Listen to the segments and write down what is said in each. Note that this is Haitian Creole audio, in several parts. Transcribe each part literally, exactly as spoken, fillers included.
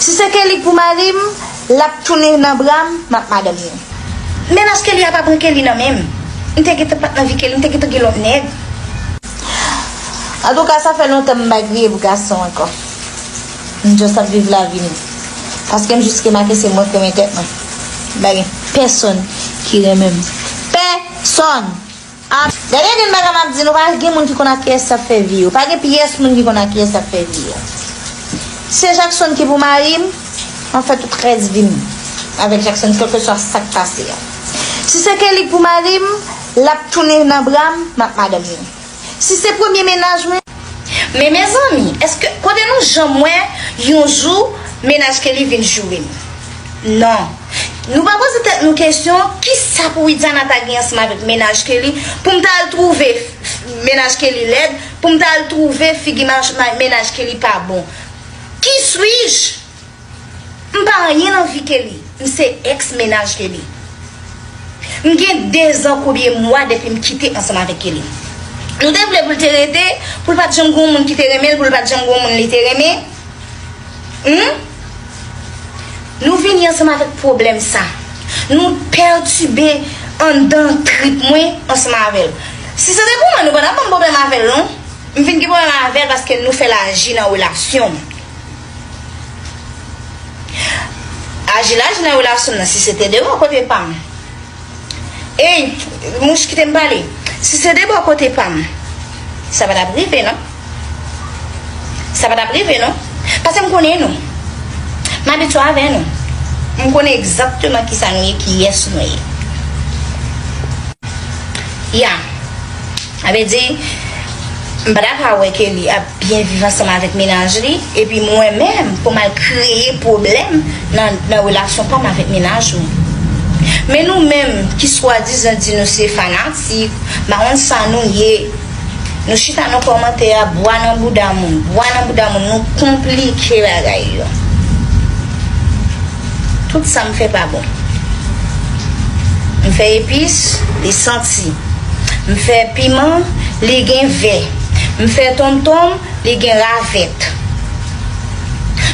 Si se Kelly k pou mari m, l ap tounen nan bra m, m ap madanm li. Mennaj Kelly a pa pran Kelly nan men m. M te gentan pa t nan vi Kelly, m te gentan gen lòt nèg. Antouka, sa fè lontan m pa kriye pou gason ankò. M just ap viv lavi m. Paske m jis remake se mwen k renmen tèt mwen. M pa gen pèsonn ki renmen m. Pèsonn! Ah, gade, gen bagay m ap di nou, pa gen moun ki konn ak kiyès y ap fè vi yo. Pa gen pyès moun ki konn ak kiyès y ap fè vi yo. Si se Jackson ki pou mari m, m ap fè tout rès vi m avèk Jackson, kèlkeswa sa k pase a. Si se Kelly k pou mari m, l ap tounen nan bra m, m ap madanm li. Si se premye mennaj mwen, Men mezanmi, èske kote nou janm wè yon jou mennaj Kelly vin joure m? Non. Nou pa poze tèt nou kesyon, kisa pou Widiana ta gen ansanm avèk mennaj Kelly, pou m ta al twouve mennaj Kelly lèd, pou m ta al twouve figi mennaj Kelly pa bon? Qui suis-je? M pa anyen nan vi Kelly. M se èks mennaj Kelly. M gen dezan konbyen mwa depi m kite ansanm avèk Kelly. Nou te vle pou l te rete, pou l pa t janm gen yon moun ki te renmen l, pou l pa t janm gen yon moun li te renmen. Hmm? Nou vini ansanm avèk pwoblèm sa. Nou pètibe anndan trip mwen ansanm avè l. Si se te pou mwen, nou pa t ap ban m pwoblèm avè l, non. M vin gen pwoblèm avè l paske nou fè l aji nan relasyon m. Aji l aji nan relasyon m nan, si se te de bò kote pa m. Ey, mouch, kite m pale. Si se de bò kote pa m, sa pa t ap rive, non. Sa pa t ap rive, non. Paske m konnen nou. M abitye avè nou. M konnen egzakteman kisa nou ye, kiyès nou ye. Ya. Sa vle di, m pa ta ka wè Kelly ap byen viv ansanm avèk mennaj li, epi mwen menm, pou m al kreye pwoblèm nan, nan relasyon pa m avèk mennaj mwen. Men nou menm, ki swadizan di nou se fanatik, m pa konn sa nou ye, nou chita nan kòmantè a, bwa nan bouda moun, bwa nan bouda moun, nou konplike bagay yo. Tout sa m fè pa bon. M fè epis, li santi. M fè piman, li gen vè. M fè tonmtonm, li gen ravèt.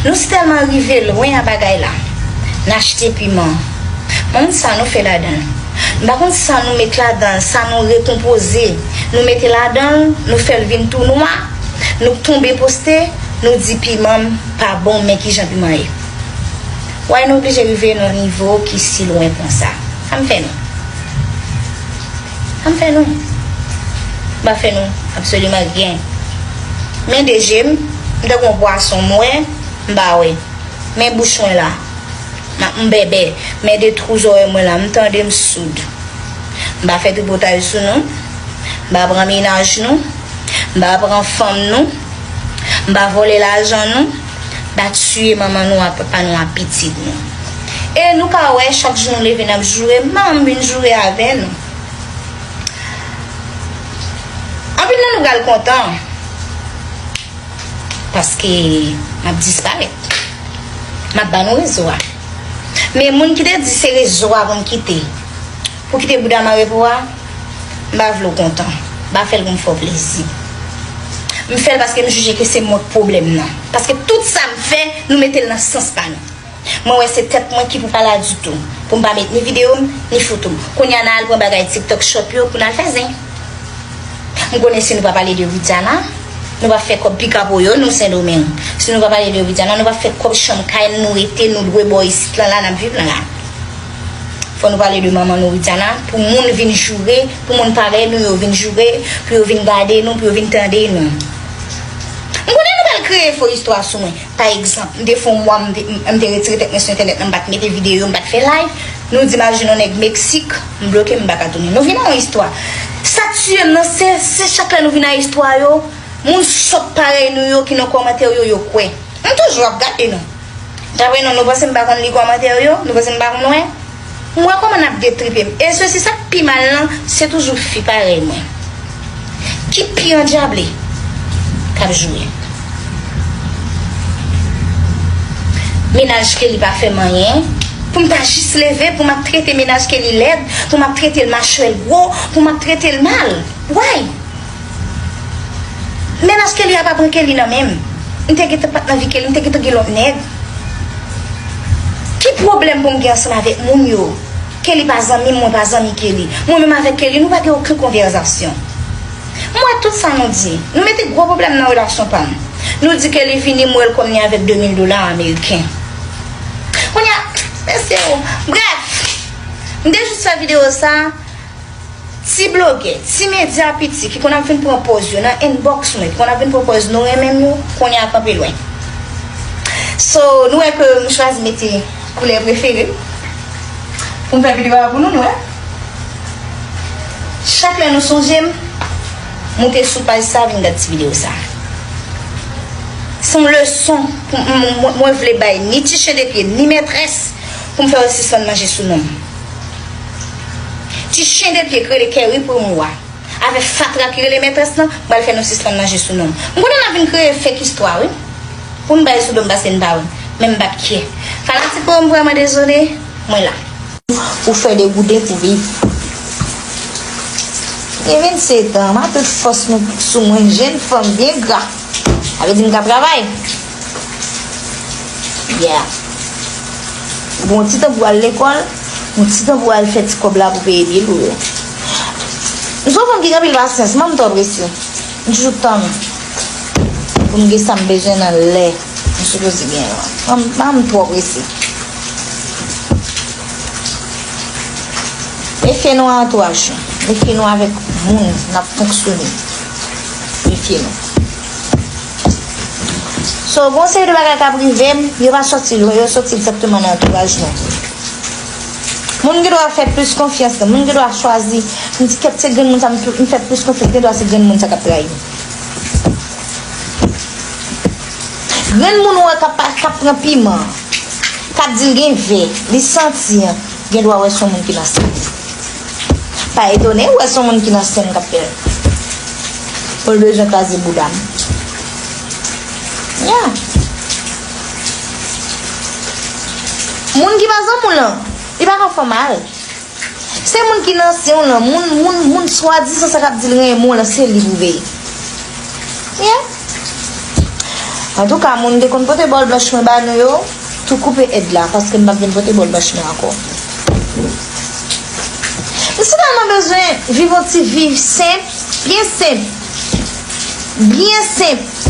Nou si tèlman rive lwen a bagay la. N achte piman. M pa konn sa nou fè ladan l. M pa konn sa nou met ladan l, sa nou rekonpoze. Nou mete ladan l, nou fè l vin tou nwa. Nou tonbe poste, nou di piman m pa bon, men kijan piman ye. Why nou oblije rive nan yon nivo ki si lwen konsa? Sa m fè nou? Sa m fè nou? M pa fè nou absoliman ryen. Men de je m, m tankou yon pwason m wè, m pa wè. Men bouch mwen la, m ap m bèbè. Men de twou zòrèy mwen la, m tande, m soud. M pa fè tripotay sou nou. M pa pran mennaj nou. M pa pran fanm nou. M pa vòlè lajan nou. M pa tiye manman nou ak papa nou ak pitit nou. E nou ka wè, chak jou nou leve, n ap joure m, manman m vin joure avè nou. Anpil nan nou pral kontan. Paske m ap disparèt. M ap ba nou rezo a. Men moun ki te di se rezo a pou m kite, pou kite bouda m an repo a, m pa vle w kontan. M pa fè l pou m fè w plezi. M fè l paske m jije ke se mwen k pwoblèm nan. Paske tout sa m fè, nou mete l nan sans pa nou. Mwen wè se tèt mwen ki pou pale a ditou. Pou m pa met ni videyo m, ni foto m. Kounye a n al pran bagay TikTok Shop yo pou n al fè zen. M konnen si nou pa pale de Widiana, nou pa fè kòb pikapo yo, nou Sendomeng. Si nou pa pale de Widiana, nou pa fè kòb chanm kay nou rete, nou lwe bò isit lan la, n ap viv lan la. Fò nou pale de manman nou Widiana, pou moun vin joure, pou moun parèy nou yo vin joure, pou yo vin gade nou, pou yo vin tande nou. M konnen nou pral kreye fo istwa sou mwen. Pa egzanp, m te fè yon mwa, m te, m te retire tèt mwen sou entènèt lan, m pa t mete videyo, m pa t fè live. Nou di m al jwenn yon nèg Meksik, m bloke, m pa ka tounen. Nou vin a yon istwa. Sa k tiye m nan, se, se chak lè nou vin a istwa yo, moun sòt parèy nou yo ki nan kòmantè yo, yo kwè. M toujou ap gade nou. Dapre nou, nou panse m pa konn li kòmantè yo? Nou panse m pa konn wè? M wè kòman n ap detripe m. E sesi, sa k pi mal lan, se toujou fi parèy mwen ki pi andyable k ap joure. Mennaj Kelly pa fè m anyen. Pou m ta jis leve, pou m ap trete mennaj Kelly lèd, pou m ap trete l machwèl gwo, pou m ap trete l mal. Why? Mennaj Kelly a pa pran Kelly nan men m. M te gentan pa t nan vi Kelly, m te gentan gen lòt nèg. Pwoblèm pou m gen ansanm avèk moun yo. Kelly pa zanmi m, mwen pa zanmi Kelly. Mwen menm avèk Kelly, nou pa gen okenn konvèsasyon. M wè tout sa nou di. Nou mete gwo pwoblèm nan relasyon pa n. Nou di Kelly vini, m wè l kòm li avèk de mil dola ameriken. Kounye a, mesye o. Brèf, m te jis fè videyo sa. Ti blogè, ti medya piti ki konn ap vin pran pòz yo nan inbox mwen, ki konn ap vin pran pòz nou renmen m yo, kounye a kanpe lwen. So, nou wè ke m chwazi mete koulè prefere m pou m fè videyo a pou nou, nou wè. Chak lè nou sonje m, moute sou paj sa, vin gad ti videyo sa. Se yon leson pou m, m, mwen vle bay ni ti chen de pye, ni mètrès pou m fè yo sispann manje sou non m. Ti chen de pye k rele Kerry Primo a, avèk fatra ki rele mètrès lan, m pral fè nou sispann manje sou non m. M konnen n ap vin kreye fake istwa, wi. Pou n bay sou do m paske n pa wè m. Men m p ap kè. Fanatik mwen, m vrèman dezole, mwen la. Ou fè degouden pou viv. Gen vennsetan, m a tout fòs nou sou mwen, jenn fanm byen gra. Sa vle di m ka travay. Yeah. Bon, ti tan pou al lekòl, bon, ti tan pou al fè ti kòb la pou peye bil ou yo. M se yon fanm ki gen anpil pasyans, m pa m twò prese. M toujou tann pou m gen sa m bezwen nan lè m sipoze gen an. M pa m twò prese. Mefye nou a antouraj nou. Mefye nou avèk moun n ap fonksyone. Mefye nou. So, gon seri de bagay k ap rive m, yo pa sòti lwen, yo sòti egzakteman nan antouraj mwen. Moun gen dwa fè plis konfyans nan, moun gen dwa chwazi, m di kèt se grenn moun sa m, m fè plis konfyans, gen dwa se grenn moun sa k ap trayi m. Grenn moun ou wè k ap, k ap pran piman, k ap di l gen vè, li santi an, gen dwa wè se yon moun ki nan sèn. Pa etone w wè se yon moun ki nan sèn k ap fè l. Pou l bezwen kraze bouda m. Yeah. Moun ki pa zanmi w lan, li pa ka fè w mal. Se moun ki nan sèn w lan, moun, moun, moun swadizan sa k ap di l renmen w lan, se li pou veye. Yeah. Antouka, moun te konn pote bòl blanch mwen ba nou yo, tou koupe èd la, paske m p ap vin pote bòl blanch mwen ankò. M si tèlman bezwen viv yon ti vi senp, byen senp. Byen senp.